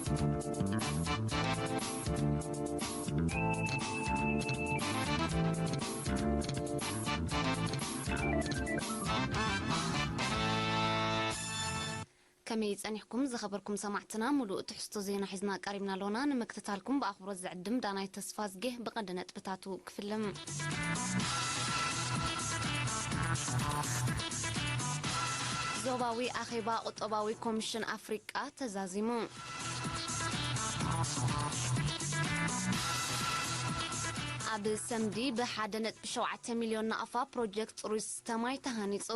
ከመይ ጸኒሕኩም ዝኸበርኩም ሰማዕትና? ሙሉእ ትሕዝቶ ዜና ሒዝና ቀሪብና ኣሎና። ንምክትታልኩም ብኣኽብሮት ዝዕድም ዳናይ ተስፋዝጌ። ብቐንዲ ነጥብታቱ ክፍልም። ዞባዊ ኣኼባ ቁጠባዊ ኮሚሽን ኣፍሪቃ ተዛዚሙ። ኣብ ሰምዲ ብ ሓደ ነጥቢ ሸውዓተ ሚልዮን ናቕፋ ፕሮጀክት ጽሩይ ዝስተ ማይ ተሃኒጹ።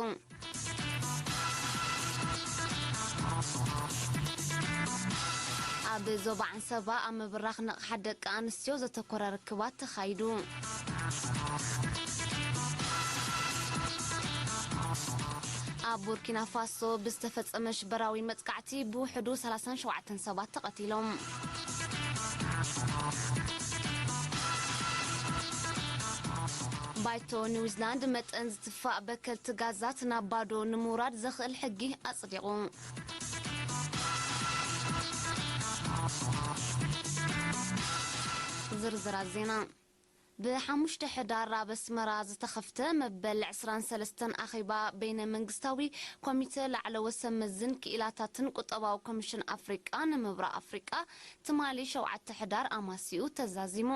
ኣብ ዞባ ዓንሰባ ኣብ ምብራኽ ንቕሓት ደቂ ኣንስትዮ ዘተኮረ ርክባት ተኻይዱ። ኣብ ቡርኪና ፋሶ ብዝተፈጸመ ሽበራዊ መጥቃዕቲ ብውሕዱ ሰላሳን ሸውዓተን ሰባት ተቐቲሎም። ባይቶ ኒውዚላንድ መጠን ዝትፋእ በከልቲ ጋዛት ናብ ባዶ ንምውራድ ዘኽእል ሕጊ ኣጽዲቑ። ዝርዝራት ዜና። ብሓሙሽተ ሕዳር ኣብ ኣስመራ ዝተኸፍተ መበል ዕስራን ሰለስተን ኣኼባ በይነ መንግስታዊ ኮሚተ ላዕለዎት ሰብ መዝን ክኢላታትን ቁጠባዊ ኮሚሽን ኣፍሪቃ ንምብራቕ ኣፍሪቃ ትማሊ ሸውዓተ ሕዳር ኣማሲኡ ተዛዚሙ።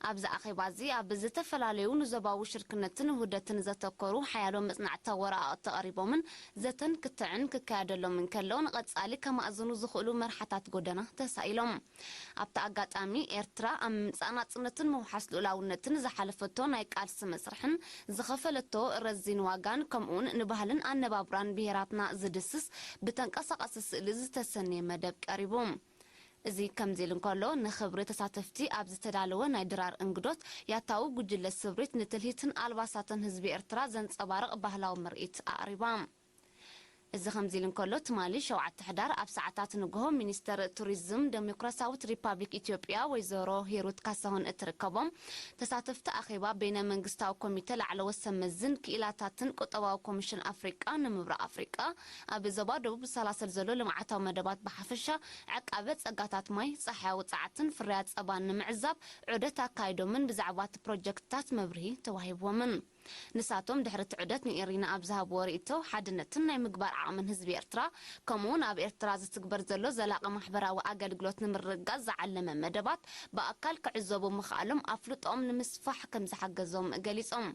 ኣብዚ ኣኼባ እዚ ኣብ ዝተፈላለዩ ንዞባዊ ሽርክነትን ውህደትን ዘተኮሩ ሓያሎ መጽናዕታዊ ወረቓቕቲ ቀሪቦምን ዘተን ክትዕን ክካየደሎም እንከሎ ንቐጻሊ ከማእዝኑ ዝኽእሉ መርሓታት ጎደና ተሳኢሎም። ኣብቲ ኣጋጣሚ ኤርትራ ኣብ ምምጻእ ናጽነትን ምውሓስ ልኡላውነትን ዝሓለፈቶ ናይ ቃልሲ መስርሕን ዝኸፈለቶ ረዚን ዋጋን ከምኡውን ንባህልን ኣነባብራን ብሄራትና ዝድስስ ብተንቀሳቓሲ ስእሊ ዝተሰነየ መደብ ቀሪቡ። እዚ ከምዚ ኢሉ እንከሎ፣ ንኽብሪ ተሳተፍቲ ኣብ ዝተዳለወ ናይ ድራር እንግዶት፣ ያታዊ ጉጅለ ስብሪት ንትልሂትን ኣልባሳትን ህዝቢ ኤርትራ ዘንጸባርቕ ባህላዊ ምርኢት ኣቕሪባ። እዚ ከምዚ ኢሉ እንከሎ፣ ትማሊ ሸውዓተ ሕዳር ኣብ ሰዓታት ንግሆ፣ ሚኒስተር ቱሪዝም ደሞክራሲያዊት ሪፓብሊክ ኢትዮጵያ ወይዘሮ ሂሩት ካሳሁን እትርከቦም ተሳተፍቲ ኣኼባ በይነ መንግስታዊ ኮሚተ ላዕለዎት ሰብ መዝን ክኢላታትን ቁጠባዊ ኮሚሽን ኣፍሪቃ ንምብራቕ ኣፍሪቃ ኣብ ዞባ ደቡብ ዝሰላሰል ዘሎ ልምዓታዊ መደባት ብሓፈሻ፣ ዕቃበ ጸጋታት ማይ፣ ጸሓያዊ ጸዓትን ፍርያት ጸባን ንምዕዛብ ዑደት ኣካይዶምን ብዛዕባ እቲ ፕሮጀክትታት መብርሂ ተዋሂብዎምን። ንሳቶም ድሕሪ እቲ ዑደት ንኤሪና ኣብ ዝሃብዎ ርእይቶ፣ ሓድነትን ናይ ምግባር ዓቕምን ህዝቢ ኤርትራ፣ ከምኡውን ኣብ ኤርትራ ዝትግበር ዘሎ ዘላቒ ማሕበራዊ ኣገልግሎት ንምርግጋጽ ዝዓለመ መደባት ብኣካል ክዕዘቡ ምኽኣሎም ኣፍልጦኦም ንምስፋሕ ከም ዝሓገዞም ገሊጾም።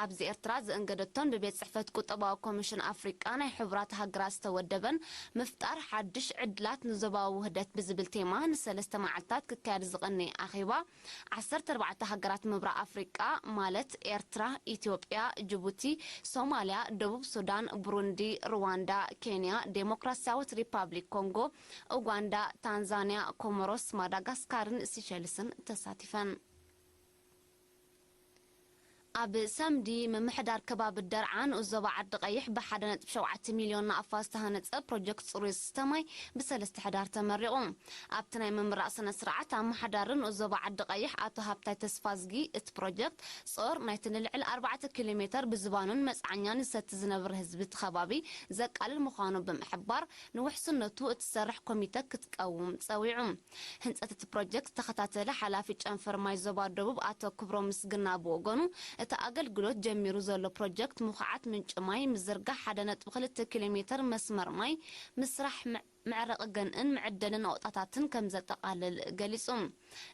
ኣብዚ ኤርትራ ዝእንገደቶን ብቤት ጽሕፈት ቁጠባዊ ኮሚሽን ኣፍሪቃ ናይ ሕቡራት ሃገራት ዝተወደበን ምፍጣር ሓድሽ ዕድላት ንዞባዊ ውህደት ብዝብል ቴማ ንሰለስተ መዓልታት ክካየድ ዝቐነየ ኣኼባ፣ ዓሰርተ ኣርባዕተ ሃገራት ምብራቕ ኣፍሪቃ ማለት ኤርትራ፣ ኢትዮጵያ፣ ጅቡቲ፣ ሶማልያ፣ ደቡብ ሱዳን፣ ብሩንዲ፣ ሩዋንዳ፣ ኬንያ፣ ዴሞክራሲያዊት ሪፓብሊክ ኮንጎ፣ ኡጋንዳ፣ ታንዛንያ፣ ኮሞሮስ፣ ማዳጋስካርን ሲሸልስን ተሳቲፈን። ኣብ ሰምዲ ምምሕዳር ከባቢ ደርዓ ንኡስ ዞባ ዓዲ ቀይሕ ብሓደ ነጥቢ ሸውዓተ ሚልዮን ናቕፋ ዝተሃነጸ ፕሮጀክት ጽሩይ ዝስተ ማይ ብሰለስተ ሕዳር ተመሪቑ። ኣብቲ ናይ ምምራቕ ስነ ስርዓት ኣመሓዳሪ ንኡስ ዞባ ዓዲ ቀይሕ ኣቶ ሃብታይ ተስፋዝጊ፣ እቲ ፕሮጀክት ጾር ናይቲ ንልዕሊ ኣርባዕተ ኪሎ ሜተር ብዝባኑን መጽዓኛን ዝሰቲ ዝነብር ህዝቢ እቲ ከባቢ ዘቃልል ምዃኑ ብምሕባር፣ ንውሕስነቱ እትሰርሕ ኮሚተ ክትቀውም ጸዊዑ። ህንጸት እቲ ፕሮጀክት ዝተኸታተለ ሓላፊ ጨንፈር ማይ ዞባ ደቡብ ኣቶ ክብሮም ምስግና ብወገኑ፣ እቲ ኣገልግሎት ጀሚሩ ዘሎ ፕሮጀክት ምኹዓት ምንጪ ማይ፣ ምዝርጋሕ ሓደ ነጥቢ ክልተ ኪሎ ሜተር መስመር ማይ፣ ምስራሕ መ-፣ መዕረቒ ገንእን መዐደሊ ነቑጣታትን ከም ዘጠቓልል ገሊጹ።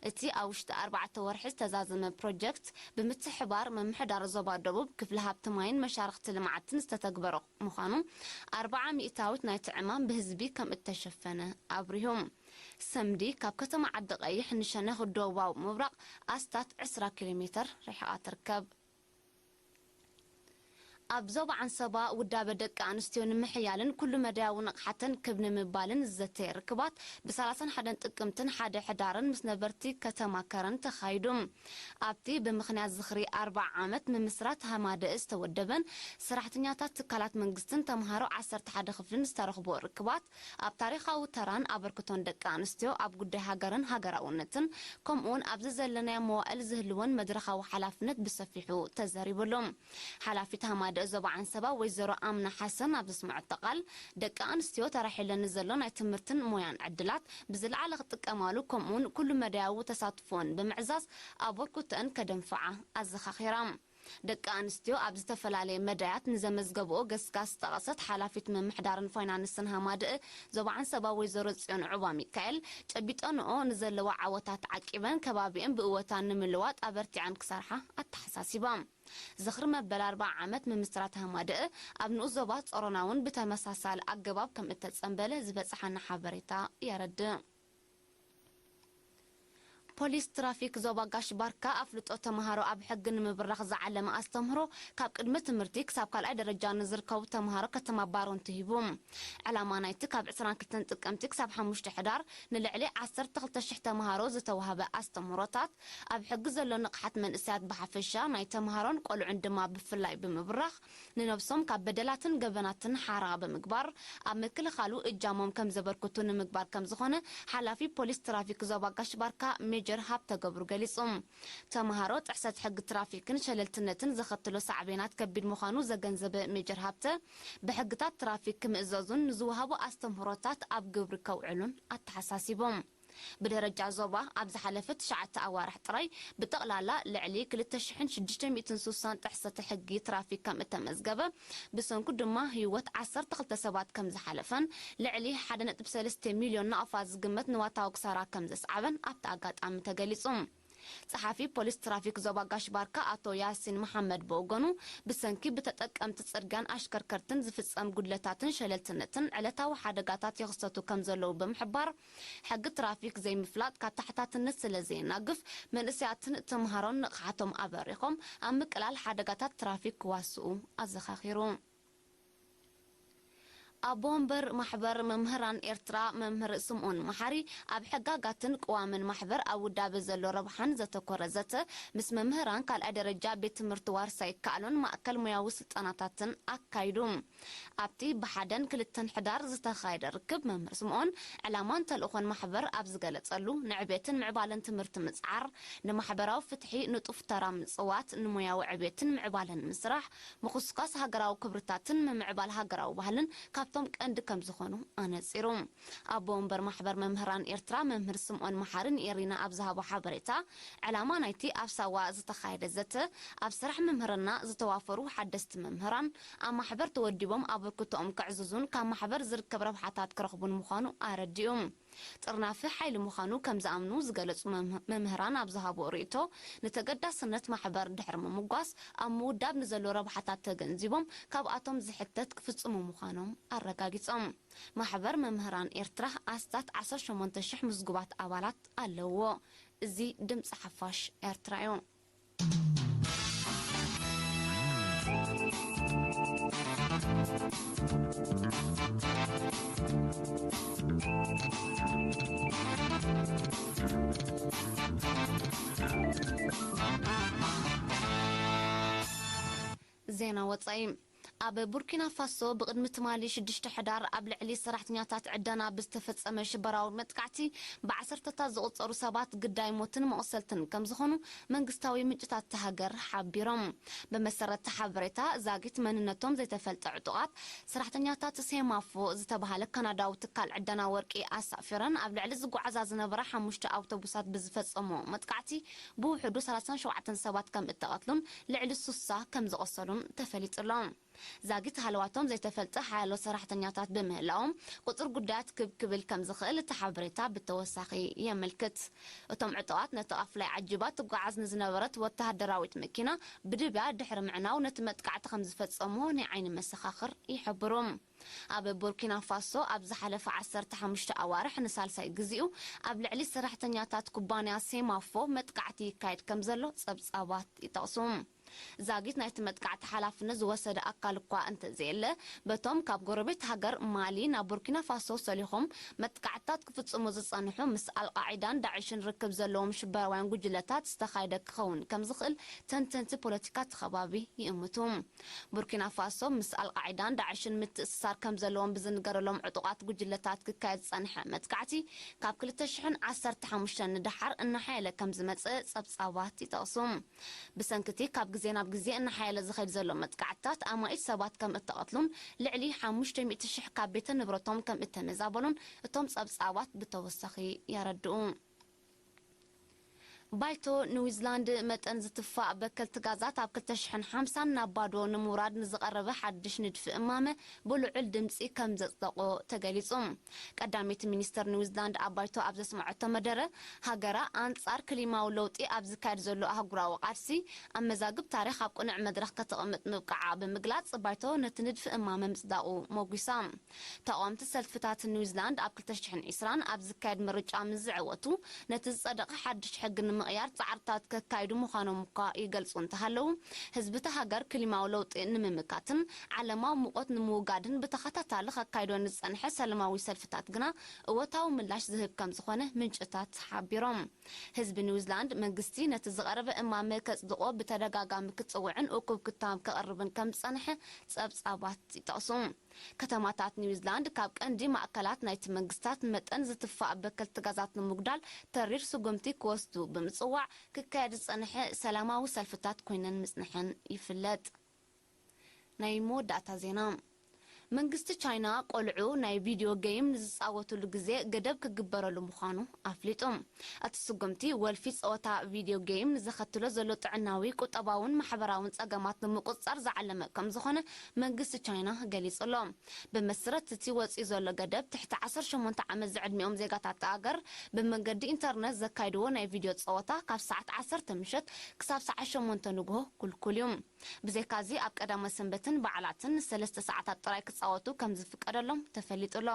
እቲ ኣብ ውሽጢ ኣርባዕተ ወርሒ ዝተዛዘመ ፕሮጀክት ብምትሕብባር ምምሕዳር ዞባ ደቡብ፣ ክፍሊ ሃብቲ ማይን መሻርኽቲ ልምዓትን ዝተተግበረ ምዃኑ፣ ኣርብዓ ሚእታዊት ናይቲ ዕማም ብህዝቢ ከም እተሸፈነ ኣብሪሁ። ሰምዲ ካብ ከተማ ዓዲ ቀይሕ ንሸነኽ ደቡባዊ ምብራቕ ኣስታት ዕስራ ኪሎ ሜተር ርሒቓ ትርከብ። ኣብ ዞባ ዓንሰባ ውዳበ ደቂ ኣንስትዮ ንምሕያልን ኩሉ መዳያዊ ንቕሓተን ክብ ንምባልን ዝዘተየ ርክባት ብሰላሳን ሓደን ጥቅምትን ሓደ ሕዳርን ምስ ነበርቲ ከተማ ከረን ተኻይዱ። ኣብቲ ብምኽንያት ዝኽሪ ኣርብዓ ዓመት ምምስራት ሃማደእ ዝተወደበን ሰራሕተኛታት ትካላት መንግስትን ተምሃሮ ዓሰርተ ሓደ ክፍልን ዝተረኽቦ ርክባት፣ ኣብ ታሪኻዊ ተራን ኣበርክቶን ደቂ ኣንስትዮ ኣብ ጉዳይ ሃገርን ሃገራውነትን፣ ከምኡውን ኣብዚ ዘለናዮ መዋእል ዝህልወን መድረኻዊ ሓላፍነት ብሰፊሑ ተዘሪብሉ። ሓላፊት ሃማደ ርድእ ዞባ ዓንሰባ ወይዘሮ ኣምና ሓሰን ኣብ ዘስምዐቶ ቃል፣ ደቂ ኣንስትዮ ተራሒለኒ ዘሎ ናይ ትምህርትን ሞያን ዕድላት ብዝለዓለ ክጥቀማሉ፣ ከምኡውን ኩሉ መዳያዊ ተሳትፎን ብምዕዛዝ ኣበርክቶአን ከደንፍዓ ኣዘኻኺራ። ደቂ ኣንስትዮ ኣብ ዝተፈላለየ መዳያት ንዘመዝገብኦ ገስጋስ ዝጠቐሰት ሓላፊት ምምሕዳርን ፋይናንስን ሃማደእ ዞባ ዓንሰባ ወይዘሮ ጽዮን ዑባ ሚካኤል፣ ጨቢጠንኦ ንዘለዋ ዓወታት ዓቂበን ከባቢአን ብእወታ ንምልዋጥ ኣበርቲዐን ክሰርሓ ኣተሓሳሲባ። ዝኽሪ መበል ኣርብዓ ዓመት ምምስራት ሃማደእ ኣብ ንኡስ ዞባ ጾሮና እውን ብተመሳሳሊ ኣገባብ ከም እተጸንበለ ዝበጽሓና ሓበሬታ የረድእ። ፖሊስ ትራፊክ ዞባ ጋሽ ባርካ ኣፍልጦ ተምሃሮ ኣብ ሕጊ ንምብራኽ ዝዓለመ ኣስተምህሮ ካብ ቅድመ ትምህርቲ ክሳብ ካልኣይ ደረጃ ንዝርከቡ ተምሃሮ ከተማ ባሮንቱ ሂቡ። ዕላማ ናይቲ ካብ ዕስራን ክልተን ጥቅምቲ ክሳብ ሓሙሽተ ሕዳር ንልዕሊ ዓሰርተ ክልተ ሽሕ ተምሃሮ ዝተዋህበ ኣስተምህሮታት ኣብ ሕጊ ዘሎ ንቕሓት መንእሰያት ብሓፈሻ ናይ ተምሃሮን ቆልዑን ድማ ብፍላይ ብምብራኽ ንነብሶም ካብ በደላትን ገበናትን ሓራ ብምግባር ኣብ ምክልኻሉ እጃሞም ከም ዘበርክቱ ንምግባር ከም ዝኾነ ሓላፊ ፖሊስ ትራፊክ ዞባ ጋሽ ባርካ ሜጀር ሃብተ ገብሩ ገሊጹ። ተምሃሮ ጥሕሰት ሕጊ ትራፊክን ሸለልትነትን ዘኸትሎ ሳዕቤናት ከቢድ ምዃኑ ዘገንዘበ ሜጀር ሃብተ፣ ብሕግታት ትራፊክ ክምእዘዙን ንዝወሃቡ ኣስተምህሮታት ኣብ ግብሪ ከውዕሉን ኣተሓሳሲቦም። ብደረጃ ዞባ ኣብ ዝሓለፈ ትሽዓተ ኣዋርሕ ጥራይ ብጠቕላላ ልዕሊ ክልተ ሽሕን ሽዱሽተ ሚእትን ስሳን ጥሕሰተ ሕጊ ትራፊክ ከም እተመዝገበ፣ ብሰንኩ ድማ ህይወት ዓሰርተ ክልተ ሰባት ከም ዝሓለፈን ልዕሊ ሓደ ነጥቢ ሰለስተ ሚልዮን ናቕፋ ዝግመት ንዋታዊ ክሳራ ከም ዘስዓበን ኣብቲ ኣጋጣሚ ተገሊጹ። ጸሓፊ ፖሊስ ትራፊክ ዞባ ጋሽ ባርካ ኣቶ ያሲን መሓመድ ብወገኑ፣ ብሰንኪ ብተጠቀምቲ ጽርግያን ኣሽከርከርትን ዝፍጸም ጉድለታትን ሸለልትነትን ዕለታዊ ሓደጋታት ይኽሰቱ ከም ዘለዉ ብምሕባር፣ ሕጊ ትራፊክ ዘይምፍላጥ ካብ ተሓታትነት ስለ ዘየናግፍ፣ መንእሰያትን ተምሃሮን ንቕሓቶም ኣበሪኾም ኣብ ምቅላል ሓደጋታት ትራፊክ ክዋስኡ ኣዘኻኺሩ። ኣቦ ወንበር ማሕበር መምህራን ኤርትራ መምህር ስምኦን መሓሪ፣ ኣብ ሕጋጋትን ቅዋምን ማሕበር ኣብ ውዳበ ዘሎ ረብሓን ዘተኮረ ዘተ ምስ መምህራን ካልኣይ ደረጃ ቤት ትምህርቲ ዋርሳይ ይከኣሎን ማእከል ሞያዊ ስልጠናታትን ኣካይዱ። ኣብቲ ብሓደን ክልተን ሕዳር ዝተኻየደ ርክብ መምህር ስምኦን ዕላማን ተልእኾን ማሕበር ኣብ ዝገለጸሉ፣ ንዕቤትን ምዕባለን ትምህርቲ ምጽዓር፣ ንማሕበራዊ ፍትሒ ንጡፍ ተራ ምጽዋት፣ ንሞያዊ ዕቤትን ምዕባለን ምስራሕ፣ ምኹስኳስ ሃገራዊ ክብርታትን ምምዕባል ሃገራዊ ባህልን ካብቶም ቀንዲ ከም ዝኾኑ ኣነጺሩ። ኣቦ ወንበር ማሕበር መምህራን ኤርትራ መምህር ስምኦን መሓሪ ንኤሪና ኣብ ዝሃቦ ሓበሬታ፣ ዕላማ ናይቲ ኣብ ሳዋ ዝተኻየደ ዘተ፣ ኣብ ስራሕ ምምህርና ዝተዋፈሩ ሓደስቲ መምህራን ኣብ ማሕበር ተወዲቦም ኣበርክቶኦም ከዕዝዙን ካብ ማሕበር ዝርከብ ረብሓታት ክረኽቡን ምዃኑ ኣረዲኡ። ጥርናፊ ሓይሊ ምዃኑ ከም ዝኣምኑ ዝገለጹ መም-፣ መምህራን ኣብ ዝሃብዎ ርእይቶ፣ ንተገዳስነት ማሕበር ድሕሪ ምምጓስ፣ ኣብ ምውዳብ ንዘሎ ረብሓታት ተገንዚቦም፣ ካብኣቶም ዝሕተት ክፍጽሙ ምዃኖም ኣረጋጊጾም። ማሕበር መምህራን ኤርትራ ኣስታት ዓሰርተ ሸሞንተ ሽሕ ምዝጉባት ኣባላት ኣለዎ። እዚ ድምጺ ሓፋሽ ኤርትራ እዩ። ዜና ወጻኢ። ኣብ ቡርኪና ፋሶ ብቕድሚ ትማሊ ሽዱሽተ ሕዳር ኣብ ልዕሊ ሰራሕተኛታት ዕደና ብዝተፈጸመ ሽበራዊ መጥቃዕቲ ብዓሰርተታት ዝቑጸሩ ሰባት ግዳይ ሞትን መቑሰልትን ከም ዝኾኑ መንግስታዊ ምንጭታት እታ ሃገር ሓቢሮም። ብመሰረት እቲ ሓበሬታ፣ ዛጊት መንነቶም ዘይተፈልጠ ዕጡቓት ሰራሕተኛታት ሴማፎ ዝተባህለ ካናዳዊ ትካል ዕደና ወርቂ ኣሳፊረን ኣብ ልዕሊ ዝጓዓዛ ዝነበራ ሓሙሽተ ኣውቶቡሳት ብዝፈጸሞ መጥቃዕቲ ብውሕዱ ሰላሳን ሸውዓተን ሰባት ከም እተቐትሉን ልዕሊ ሱሳ ከም ዝቖሰሉን ተፈሊጡ ኣሎ። ዛጊት ሃለዋቶም ዘይተፈልጠ ሓያሎ ሰራሕተኛታት ብምህላዎም፣ ቁጽሪ ጉዳያት ክብ ክብል ከም ዝኽእል እቲ ሓበሬታ ብተወሳኺ የመልክት። እቶም ዕጡቓት ነቲ ኣፍላይ ዓጂባ ትጓዓዝ ንዝነበረት ወተሃደራዊት መኪና ብድብያ ድሕሪ ምዕናው ነቲ መጥቃዕቲ ከም ዝፈጸምዎ ናይ ዓይኒ መሰኻኽር ይሕብሩ። ኣብ ቡርኪና ፋሶ ኣብ ዝሓለፈ ዓሰርተ ሓሙሽተ ኣዋርሕ ንሳልሳይ ግዜኡ ኣብ ልዕሊ ሰራሕተኛታት ኩባንያ ሴማፎ መጥቃዕቲ ይካየድ ከም ዘሎ ጸብጻባት ይጠቕሱ። ዛጊት ናይቲ መጥቃዕቲ ሓላፍነት ዝወሰደ ኣካል እኳ እንተዘየለ፣ በቶም ካብ ጎረቤት ሃገር ማሊ ናብ ቡርኪና ፋሶ ሰሊኾም መጥቃዕትታት ክፍጽሙ ዝጸንሑ ምስ ኣልቃዒዳን ዳዕሽን ርክብ ዘለዎም ሽበራውያን ጉጅለታት ዝተኻየደ ክኸውን ከም ዝኽእል ተንተንቲ ፖለቲካ እቲ ከባቢ ይእምቱ። ቡርኪና ፋሶ ምስ ኣልቃዒዳን ዳዕሽን ምትእስሳር ከም ዘለዎም ብዝንገረሎም ዕጡቓት ጉጅለታት ክካየድ ዝጸንሐ መጥቃዕቲ ካብ ክልተ ሽሕን ዓሰርተ ሓሙሽተን ንደሓር እናሓየለ ከም ዝመጸ ጸብጻባት ይጠቕሱ። ብሰንኪ እቲ ካብ ግዜ ናብ ግዜ እናሓየለ ዝኸይድ ዘሎ መጥቃዕትታት ኣማኢት ሰባት ከም እተቐትሉን ልዕሊ ሓሙሽተ ሚእቲ ሽሕ ካብ ቤተ ንብረቶም ከም እተመዛበሉን እቶም ጸብጻባት ብተወሳኺ የረድኡ። ባይቶ ኒውዚላንድ መጠን ዝትፋእ በከልቲ ጋዛት ኣብ ክልተ ሽሕን ሓምሳን ናብ ባዶ ንምውራድ ንዝቐረበ ሓድሽ ንድፊ እማመ ብልዑል ድምጺ ከም ዘጽደቖ ተገሊጹ። ቀዳመይቲ ሚኒስተር ኒውዚላንድ ኣብ ባይቶ ኣብ ዘስምዐቶ መደረ፣ ሃገራ ኣንጻር ክሊማዊ ለውጢ ኣብ ዝካየድ ዘሎ ኣህጉራዊ ቃልሲ ኣብ መዛግብ ታሪኽ ኣብ ቅኑዕ መድረኽ ከተቕምጥ ምብቃዓ ብምግላጽ፣ ባይቶ ነቲ ንድፊ እማመ ምጽዳቑ ሞጒሳ። ተቓወምቲ ሰልፍታት ኒውዚላንድ ኣብ ክልተ ሽሕን ዕስራን ኣብ ዝካየድ ምርጫ ምስ ዝዕወቱ፣ ነቲ ዝጸደቐ ሓድሽ ሕጊ ንምቕያር ጻዕርታት ከካይዱ ምዃኖም እኳ ይገልጹ እንተሃለዉ፣ ህዝቢ እታ ሃገር ክሊማዊ ለውጢ ንምምካትን ዓለማዊ ሙቐት ንምውጋድን ብተኸታታሊ ከካይዶ ንዝጸንሐ ሰላማዊ ሰልፍታት ግና እወታዊ ምላሽ ዝህብ ከም ዝኾነ ምንጭታት ሓቢሮም። ህዝቢ ኒውዚላንድ መንግስቲ ነቲ ዝቐረበ እማመ ከጽድቖ ብተደጋጋሚ ክጽውዕን እኩብ ክታም ከቕርብን ከም ዝጸንሐ ጸብጻባት ይጠቕሱ። ከተማታት ኒውዚላንድ ካብ ቀንዲ ማእከላት ናይቲ መንግስታት መጠን ዝትፋእ በከልቲ ጋዛት ንምጉዳል ተሪር ስጉምቲ ክወስዱ ብምጽዋዕ ክካየድ ዝጸንሐ ሰላማዊ ሰልፍታት ኮይነን ምጽንሐን ይፍለጥ። ናይ መወዳእታ ዜና። መንግስቲ ቻይና ቆልዑ ናይ ቪድዮ ጌም ንዝጻወቱሉ ግዜ ገደብ ክግበረሉ ምዃኑ ኣፍሊጡ። እቲ ስጉምቲ ወልፊ ጸወታ ቪድዮ ጌም ንዘኸትሎ ዘሎ ጥዕናዊ፣ ቁጠባውን ማሕበራውን ጸገማት ንምቁጽጻር ዝዓለመ ከም ዝኾነ መንግስቲ ቻይና ገሊጹ ኣሎ። ብመሰረት እቲ ወጺኡ ዘሎ ገደብ፣ ትሕቲ ዓሰርተ ሸሞንተ ዓመት ዝዕድሚኦም ዜጋታት እታ ሃገር ብመንገዲ ኢንተርነት ዘካይድዎ ናይ ቪድዮ ጸወታ ካብ ሰዓት ዓሰርተ ምሸት ክሳብ ሰዓት ሸሞንተ ንግሆ ክልኩል እዩ። ብዘይካዚ፣ ኣብ ቀዳመ ሰንበትን በዓላትን ንሰለስተ ሰዓታት ጥራይ ክጻወቱ ከም ዝፍቀደሎም ተፈሊጡ ኣሎ።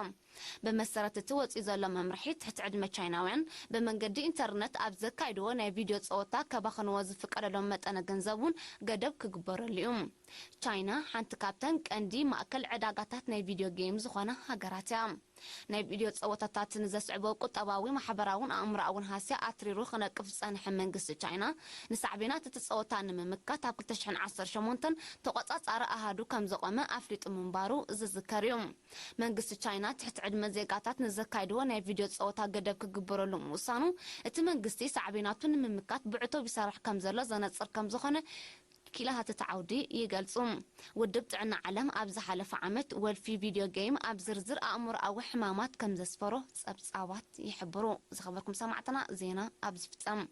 ብመሰረት እቲ ወጺኡ ዘሎ መምርሒ፣ ትሕቲ ዕድመ ቻይናውያን ብመንገዲ ኢንተርነት ኣብ ዘካይድዎ ናይ ቪድዮ ጸወታ ከባኽንዎ ዝፍቀደሎም መጠነ ገንዘብ እውን ገደብ ክግበረሉ እዩ። ቻይና ሓንቲ ካብተን ቀንዲ ማእከል ዕዳጋታት ናይ ቪድዮ ጌም ዝኾና ሃገራት እያ። ናይ ቪድዮ ጸወታታት ንዘስዕቦ ቁጠባዊ፣ ማሕበራውን ኣእምሮኣውን ሃስያ ኣትሪሩ ክነቅፍ ዝጸንሐ መንግስቲ ቻይና፣ ንሳዕቤናት እቲ ጸወታ ንምምካት ኣብ ክልተ ሽሕን ዓሰርተ ሸሞንተን ተቖጻጻሪ ኣሃዱ ከም ዘቖመ ኣፍሊጡ ምንባሩ ዝዝከር እዩ። መንግስቲ ቻይና ትሕቲ ዕድመ ዜጋታት ንዘካይድዎ ናይ ቪድዮ ጸወታ ገደብ ክግበረሉ ምውሳኑ፣ እቲ መንግስቲ ሳዕቤናቱ ንምምካት ብዕቱብ ይሰርሕ ከም ዘሎ ዘነጽር ከም ዝኾነ ክኢላታት እቲ ዓውዲ ይገልጹ። ውድብ ጥዕና ዓለም ኣብ ዝሓለፈ ዓመት ወልፊ ቪድዮ ጌም ኣብ ዝርዝር ኣእምሮኣዊ ሕማማት ከም ዘስፈሮ ጸብጻባት ይሕብሩ። ዝኸበርኩም ሰማዕትና፣ ዜና ኣብዚ ፍጸም።